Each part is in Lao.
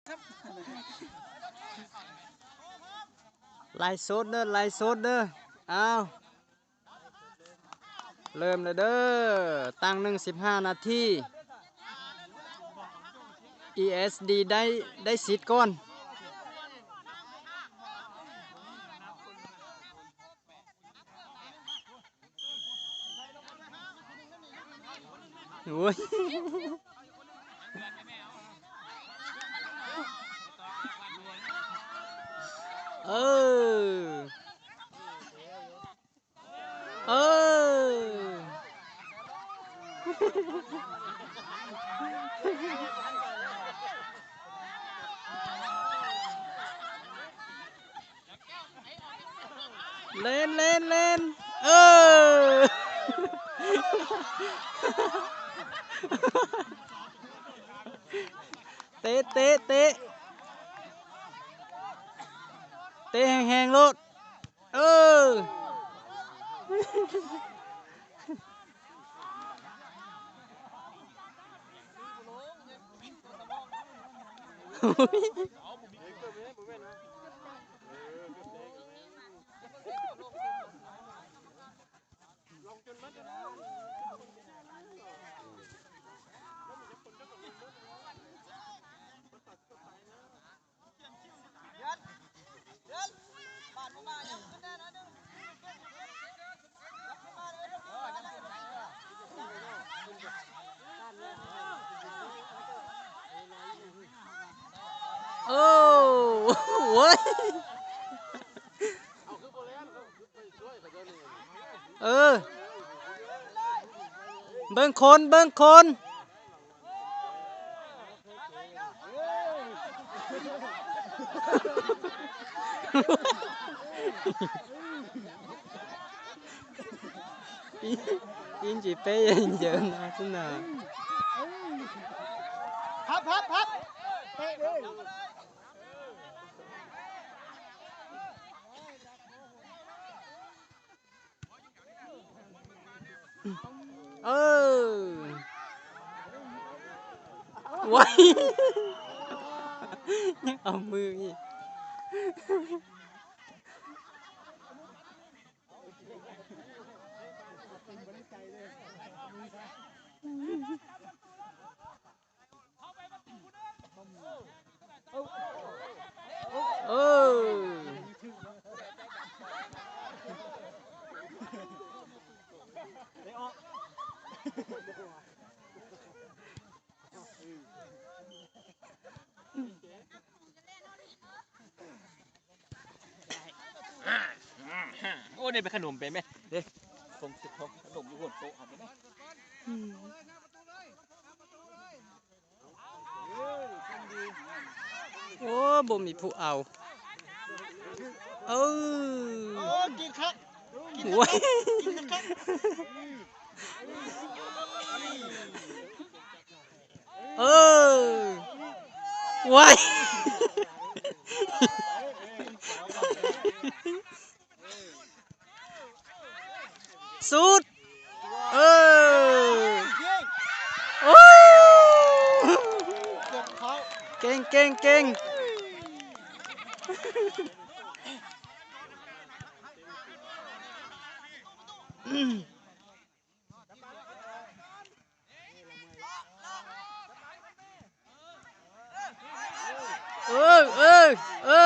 ໄລຟ໌ສົດເດີ ໄລຟ໌ສົດເດີ ອ້າວ ເລີ່ມແລ້ວເດີ ຕັ້ງໜຶ່ງ ສິບຫ້ານາທີ ອີເອັສດີ ໄດ້ ໄດ້ສິດກ່ອນ. ໂອ້ຍ ເອີ ເອີ ເລ່ນ ເລ່ນ ເລ່ນ ເອີ ເຕະ ເຕະ ເຕະ ເຕະແຮງໆໂລດ ເອີ. ໂອ້ ໂອ້ຍ ເອີ ເບິ່ງຄົນ ເບິ່ງຄົນ ເອີ ວ້າຍ ຍັງເອົາມືອີກ. ເອີ ໂອ້ ນີ້ເປັນຂະໜົມໄປແມະ ເດ້ ສົ່ງຂະໜົມຢູ່ຫົວໂຕະຫັ້ນໄປແມະ. ໂອ້ ບໍ່ມີຜູ້ເອົາ ເອີ ໂອ້ ກິນຄັກ ໂອ້ຍ ກິນຄັກ ເອີ ວ້າຍ ສຸດ ເອີ ໂອ້ ເກັ່ງ ເກັ່ງ ເກັ່ງ. ເອີ ເອີ ເອີ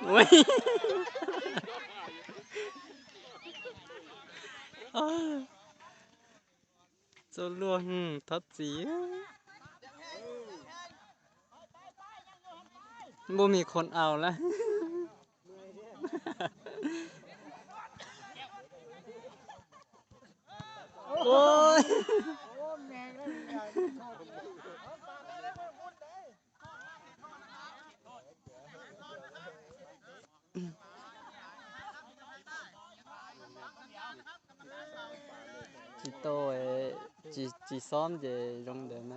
ໂອ້ຍ ໂອ້ ໂຈລວງ ທັດສີ ບໍ່ມີຄົນເອົາລະ ໂອ້ຍ. ຈະໂຕ ຈະ ຈະຊ້ອມ ຈະລົງເດີນະ.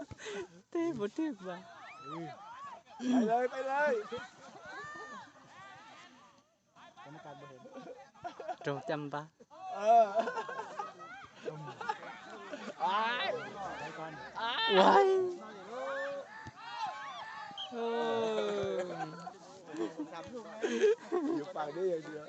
ເຕະບໍ່ຖືກວ່າ. ໄປເລີຍ ໄປເລີຍ. ກຳມະການບໍ່ເຫັນ. ໂຕຈຳປາ. ເອີ ອ້າຍ ໄປກ່ອນ. ວ້າຍ ເອີ ຢູ່ປາກນີ້ຢ່າງດຽວ.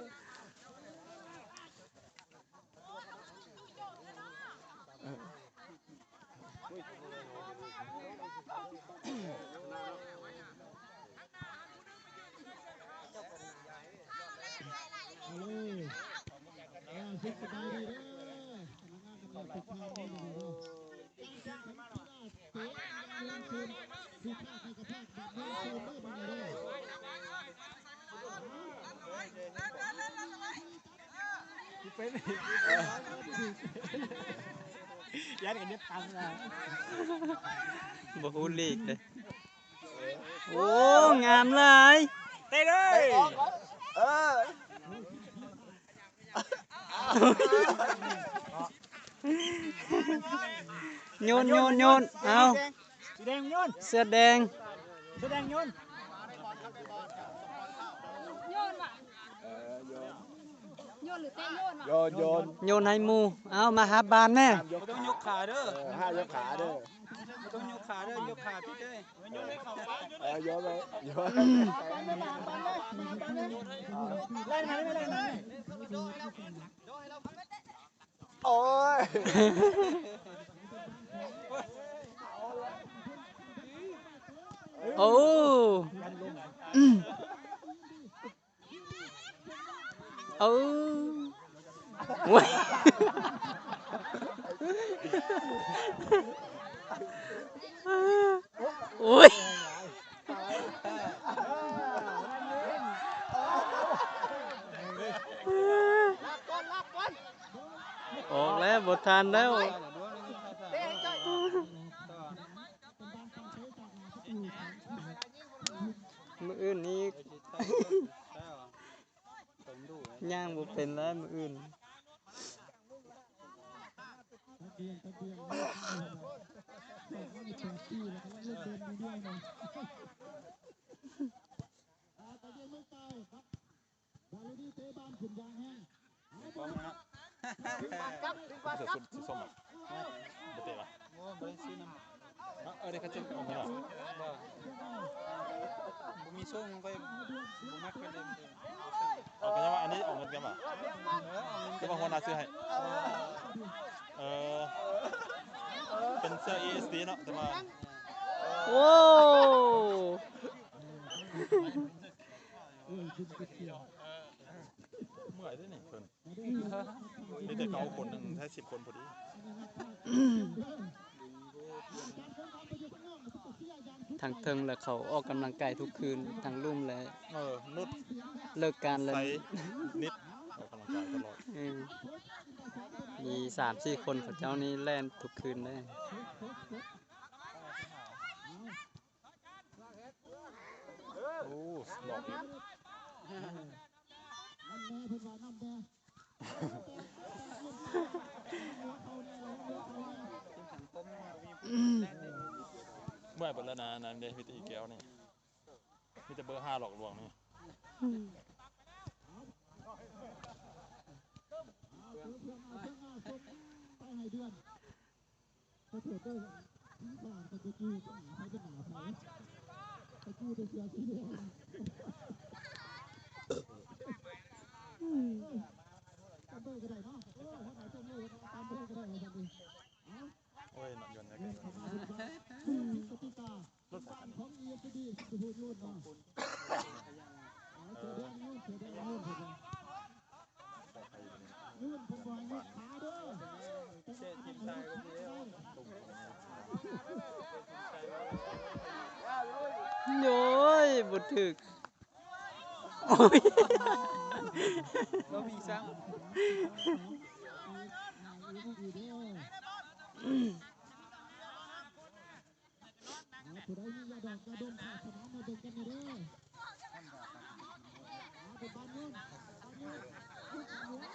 ຢ້ານກັນເຮັດຕາມລະ ບໍ່ຮູ້ລີກເດ້. ໂອ້ ງາມຫຼາຍ ເຕະເລີຍ. ເອີ ໂຍນ ໂຍນ ໂຍນ ເອົາ. ສີແດງໂຍນ ເສື້ອແດງ ເສື້ອແດງໂຍນ ໂຍນຫວາ ໂຍນ ຫຼືເຕະໂຍນຫວາ ໂຍນ ໂຍນ ໂຍນໃຫ້ໝູ່. ເອົາ ມາຮັບບານແມ່. ບໍ່ຕ້ອງຍົກຂາເດີ ເອີ ຫ້າມຍົກຂາເດີ ບໍ່ຕ້ອງຍົກຂາເດີ ຍົກຂາຜິດເດ້. ເອີ ໂຍນໄປ ໂຍນ ໄລ່ມາ ໄລ່ມາ ໄລ່ມາ. ໂອ້ຍ ໂອ້ ໂອ້ ໂອ້ຍ ໂອ້ຍ. ອອກແລ້ວ ບໍ່ທັນແລ້ວ. ມື້ອື່ນນີ້ຍ່າງບໍ່ເປັນແລ້ວ ມື້ອື່ນ. ເສື້ອຊຸດ ຊຸດສົ້ມອະ? ບໍ່ເຕະວະ? ໂອ້ ບໍ່ໄດ້ຊື້ນຳ. ເອີ ເດ້ ເຂົາເຈົ້າເອົາມາເນາະ. ບໍ່ ບໍ່ມີໂຊງ ຂ້ອຍບໍ່ມັກ ຂ້ອຍເລີຍບໍ່ສັ່ງ. ເອົາ ກໍຍັງວ່າອັນນີ້ເອົາເງິນກັນຫວາ? ເອີ ເອົາເງິນກັນ ຄືວ່າຫົວໜ້າຊື້ໃຫ້. ເອີ ເປັນເສື້ອ ເອເອສດີ ເນາະ ແຕ່ວ່າ ໂອ້ ເມື່ອຍເດ້ນີ້ເພິ່ນ ມີແຕ່ເກົ້າຄົນ ໜຶ່ງໃຊ້ສິບຄົນພໍດີ. ທັງເທິງ ແລະ ເຂົາອອກກຳລັງກາຍທຸກຄືນ ທັງລຸ່ມ ແລະ ເອີ ນຸດ ເລີກການແລ້ວ ໃສ່ນິດ ອອກກຳລັງກາຍຕະຫຼອດ. ເອີ ມີສາມສີ່ຄົນ ເຂົາເຈົ້ານີ້ແລ່ນທຸກຄືນເດ້. ໂອ້ ຫຼອກອີກ. ເມື່ອຍເບິດແລ້ວນະ ນັ້ນເດ້ ມີແຕ່ອີແກ້ວນີ້ ມີແຕ່ເບີຫ້າຫຼອກລວງນີ້. ໂອ້ຍ ເນາະ ຢວນແນ່ ລົດໄຟ. ໂອ້ຍ ບໍ່ຖືກ. ໂອ້ຍ ບໍ່ມີຊ້ຳ. ຜູ້ໃດມີຢາດອກຢາດົມຂອບສະໜາມມາເບິ່ງກັນແດ່ເດີ.